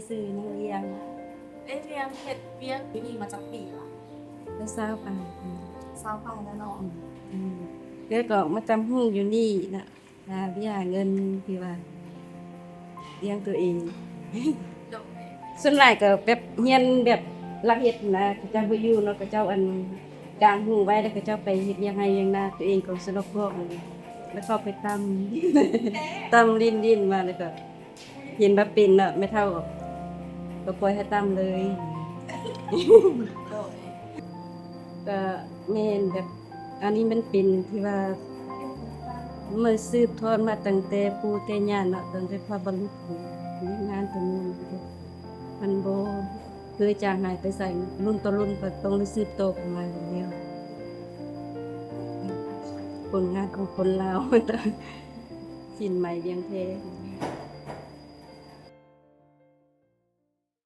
ຊື່ຫຍັງ ລຽງ. ເອ ລຽງເຮັດວຽກຢູ່ນີ້ມາຈັກປີລະ? ໄດ້ຊາວປາຍປີ. ຊາວປາຍແລ້ວເນາະ. ອືມ ແລ້ວກໍມາຕຳຫຸ່ງຢູ່ນີ້ນະ ຫາວຽກຫາເງິນທີ່ວ່າລ້ຽງຕົວເອງ. ໂດຍ. ສ່ວນຫຼາຍກໍແບບຮຽນແບບລັກເຮັດນະ ເຂົາເຈົ້າບໍ່ຢູ່ເນາະ ເຂົາເຈົ້າອັນກາງຫູໄວ້ ແລ້ວເຂົາເຈົ້າໄປເຮັດວຽກໄຮ່ວຽກນາ ຕົວເອງກໍສະດອກພວກ ແລ້ວເຂົ້າໄປຕຳ ຕຳຫຼິ້ນໆມາ ແລ້ວກໍເຫັນວ່າເປັນເນາະ ແມ່ເຖົ້າກໍປ່ອຍໃຫ້ຕຳເລີຍ. ໂດຍ. ກໍແມ່ນແບບ ອັນນີ້ມັນເປັນທີ່ວ່າມາສືບທອດມາຕັ້ງແຕ່ປູ່ແຕ່ຍ່າເນາະ ຕັ້ງແຕ່ພະບຸລຸດ ວຽກງານຕົວນີ້ ມັນບໍ່ເຄີຍຈາງຫາຍໄປໃສ ລຸ້ນຕໍ່ລຸ້ນກໍຕ້ອງໄດ້ສືບຕໍ່ກັນມາຢູ່ແລ້ວ. ຜົນງານຂອງຄົນລາວ ສິນໄໝວຽງແພ.